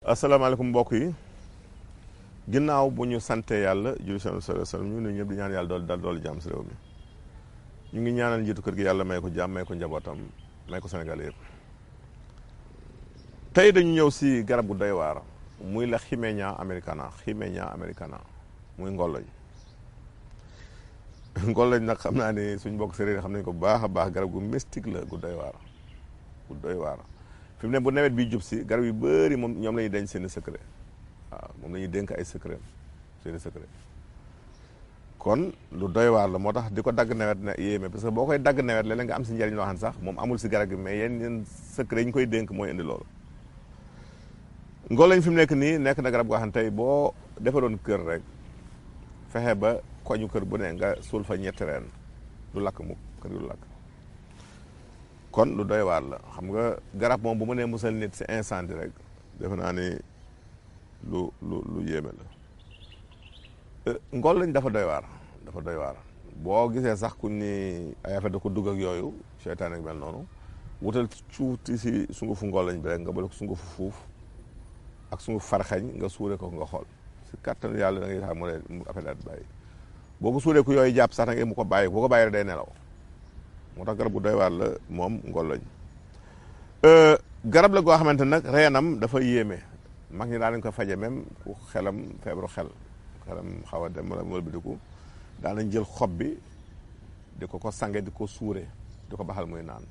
asalaamaaleykum mbokk yi ginnaaw bu ñu sante yàlla julli sallallahu alayhi wa sallam ñu ngi ñëpp di ñaan yàlla dool jàmm si réew mi ñu ngi ñaanal njiitu kër gi yàlla may ko jàmm may ko njabootam may ko Sénégal yëpp. tey dañu ñëw si garab gu doy waar muy la Ximenia americana muy ngolloñ nag xam naa ni suñ mbokk séeréer xam nañ ko bu baax a baax garab gu mystique la gu doy waar fi mu ne bu nawet bi jub si garab yu bëri moom ñoom la ñuy denc seen i secret waaw moom la ñuy dénk ay secret kon lu doy waar la moo tax di ko dagg nawet na yéeme parce que boo koy dagg nawet léeg-léeg nga am si njëriñ loo xam ne sax moom amul si garab gi mais yenn secret yi ñu koy dénk mooy indi loolu. ngolloñ fi mu nekk nii nekk na garab goo xam ne tey boo defaroon kër rek fexe ba koñu kër bu ne nga suul fa ñetti reen du lakk mukk kër gi du lakk. kon lu doy waar la xam nga garab moom bu mu nee musal nit si incendie rek defe naa ni lu yéeme la ngolloñ dafa doy waar boo gisee sax ku ni ay affaire da ko dugg ak yooyu seytaan ak mel noonu wutal cuuti si sungufu ngolloñ bi rek nga boole ko sungufu fuuf ak sunguf farxañ nga suure ko nga xool si kattan yàlla da ngay xam mu affaire daal bàyyi boo ko suuree ku yooyu jàpp sax da ngay mu ko bàyyi boo ko bàyyi rek day nelaw moo tax garab bu doy waar la moom ngolloñ garab la goo xamante nag reenam dafa yéeme mag ñi daan nañ ko faje même ku feebaru xelam xaw a dem wala wëlbatiku daan nañ jël xob bi di ko sange di ko suure di ko baxal muy naan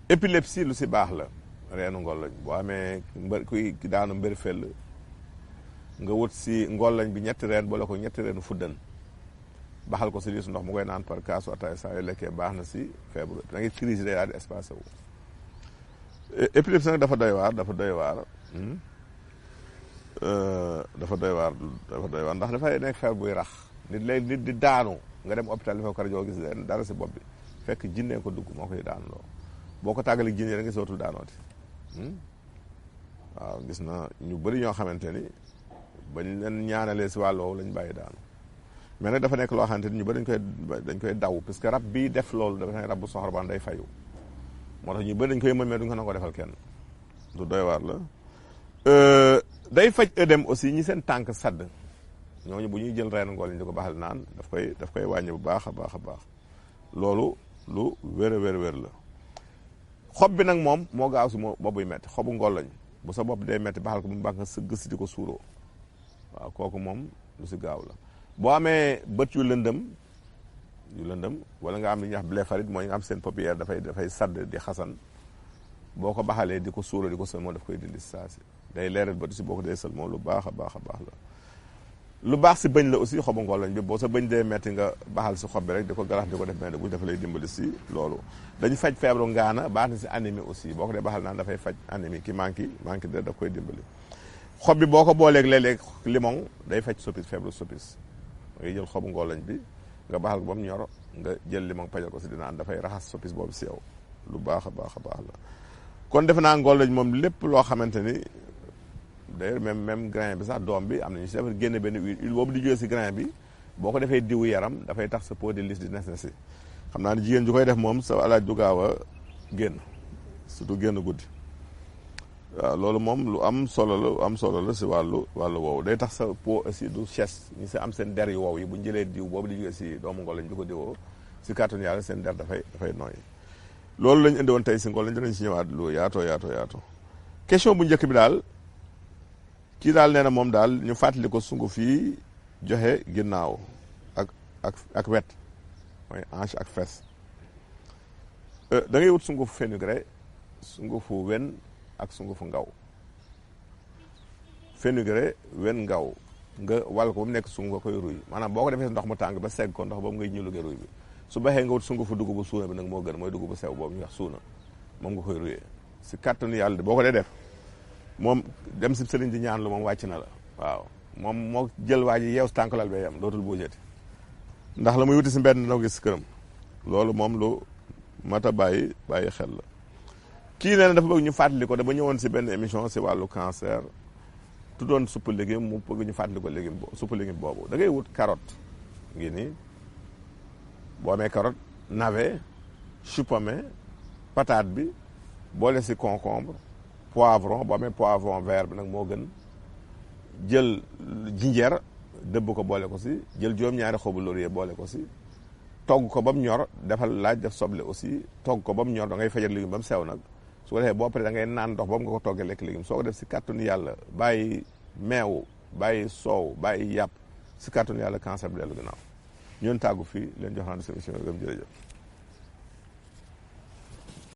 épilepsie lu si baax la reenu ngolloñ boo amee kuy daanu mbër fell nga wut si ngolloñ bi ñetti reen boole ko ñetti reenu fuddan baxal ko si liisu ndox mu koy naan par kaasu ataay saa yu lekkee baax na si feebaru da ngay crise day daal di espacé wu épilepsie nag dafa doy waar ndax dafay nekk feebar buy rax nit di daanu nga dem hôpital dafa karajoo gis leen dara si bopp bi fekk jinnee ko dugg moo koy daanu loo boo ko tàggalee jinne da nga sootul daanooti waaw gis na ñu bëri ñoo xamante ni bañ leen ñaanalee si wàll woowu lañ bàyyi daanu mais nag dafa nekk loo xamante ni ñu bëri dañ koy daw parce que rab bii def loolu dafa nekk rab bu soxor baan day fayu moo tax ñu bëri dañ koy mën mais duñ ko nangoo defal kenn du doy waar la day faj œdème aussi ñi seen tànk sadd ñooñu bu ñuy jël reenu ngolloñ di ko baxal naan daf koy wàññi bu baax a baax loolu lu wér la xob bi nag moom moo gaaw si bopp buy metti xobu ngolloñ bu sa bopp day metti baxal ko bu mu baax nga sëgg si di ko suuroo waaw kooku moom lu si gaaw la boo amee bët yu lëndëm wala nga am li ñuy wax blépharite mooy nga am seen paupière dafay sadd di xasan boo ko baxalee di ko suuroo di ko sël moom daf koy dindi si saa si day leeral bët si boo ko dee sël moom lu baax a baax la lu baax si bëñ la aussi xobu ngolloñ bi boo sa bëñ dee metti nga baxal si xob bi rek di ko galax di ko def mel bu dafa lay dimbali si loolu dañu faj feebaru ngaana baax na si anémie aussi boo ko dee baxal naan dafay faj anémie ki manqué de daf koy dimbali xob bi boo ko booleeg léeg-léeg limon day faj soppis feebaru soppis ngay jël xobu ngolloñ bi nga baxal ko ba mu ñor nga jël limon pajal ko si dinaan dafay raxas soppis boobu si yow lu baax a baax la kon defe naa ngolloñ moom lépp loo xamante ni d'ailleurs même grain bi sax doom bi am nañu si dafa génne benn huile boobu di jógee si grain bi boo ko defee diwu yaram dafay tax sa peau de lisse di nes si xam naa ne jigéen ju koy def moom sa alaaj du gaaw a génn surtout génn guddi waaw loolu moom lu am solo la si wàllu woowu day tax sa peau aussi du cheste ñi si am seen der yu wow yi bu ñu jëlee diw boobu di jógee si doomu ngolloñ bi ko diwoo si kàttanu yàlla seen der dafay nooy loolu lañ indi woon tey si ngolloñ dinañ si ñëwaat lu yaatoo question bu njëkk bi daal kii daal nee na moom daal ñu fàttali ko sunguf yi joxe ginnaaw ak wet mooy hanche ak fes da ngay wut sungufu fenugrec sungufu wen ak sungufu ngaw fenugrec wen ngaw nga wal ko ba mu nekk sunguf nga koy ruy maanaam boo ko defee ndox mu tàng ba segg ko ndox boobu ngay ñuluge ruy bi su baxee nga wut sungufu dugubu suuna bi nag moo gën mooy dugubu sew boobu ñu wax suuna moom nga koy ruyee si kàttanu yàlla boo ko dee def moom dem si sëriñ di ñaan lu moom wàcc na la waaw moom moo jël waa ji yeew tànkalal bay am dootul buujati ndax la muy wuti si mbedd na gis këram loolu moom lu mat a bàyyi xel la kii nee na dafa bëgg ñu fàttali ko dama ñëwoon si benn émission si wàllu cancer tuddoon suppu légume mu bëgg ñu fàttali ko suppu légume boobu da ngay wut carotte ngi nii boo amee carotte navet chou pommé patate bi boole si concombre poivron boo amee poivron vert bi nag moo gën jël jinjeer dëbb ko boole ko si jël juróom-ñaari xobu laurier boole ko si togg ko ba mu ñor defal laaj def soble aussi togg ko ba mu ñor da ngay fajar légume ba mu sew nag su ko defee boo paree da ngay naan ndox ba mu nga ko toggee lekk légume soo ko def si kàttanu yàlla bàyyi meew bàyyi soow bàyyi yàpp si kàttanu yàlla cancer bi dellu ginnaaw ñoon tàggu fii leen jox naa di solution gëm jërëjëf